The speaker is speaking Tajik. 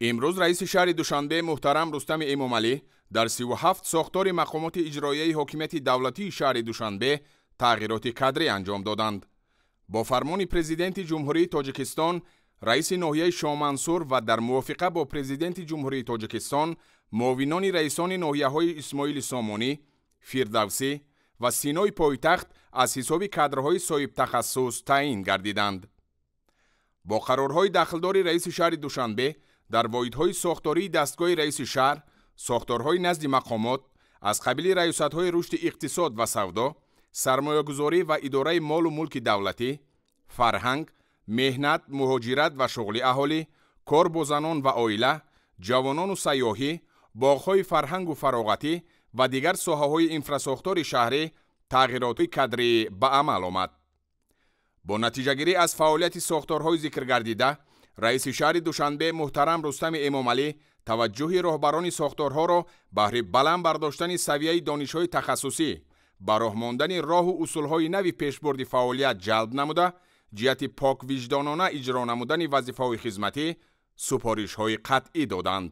Имрӯз раиси шаҳри Душанбе муҳтарам Рустами Эмомалӣ дар 37 сохтори мақомоти иҷроияи ҳокимияти давлатии шаҳри Душанбе тағйироти кадрӣ анҷом доданд. Бо фармони Президенти Ҷумҳурии Тоҷикистон, раиси ноҳияи Шоҳмансур ва дар мувофиқа бо Президенти Ҷумҳурии Тоҷикистон муовинони раисони ноҳияҳои Исмоили Сомонӣ, Фирдавсӣ ва Синои пойтахт аз ҳисоби кадрҳои соҳибтахассус таъин гардиданд. Бо қарорҳои дахлдори раиси шаҳри Душанбе дар воҳидҳои сохтории дастгоҳи раиси шаҳр, сохторҳои назди мақомот аз қабили раёсатҳои рушди иқтисод ва савдо, сармоягузорӣ ва идораи молу мулки давлатӣ, фарҳанг, меҳнат, муҳоҷират ва шуғли аҳолӣ, кор бо занон ва оила, ҷавонону сайёҳӣ, боғҳои фарҳангу фароғатӣ ва дигар соҳаҳои инфрасохтори шаҳрӣ тағйироти кадрӣ ба амал омад. Бо натиҷагирӣ аз фаъолияти сохторҳои зикргардида, раиси шаҳри Душанбе муҳтарам Рустами Эмомалӣ таваҷҷӯҳи роҳбарони сохторҳоро баҳри баланд бардоштани савияи донишҳои тахассусӣ, ба роҳ мондани роҳу усулҳои нави пешбурди фаъолият ҷалб намуда, ҷиҳати поквиҷдонона иҷро намудани вазифаҳои хизматӣ супоришҳои қатъӣ доданд.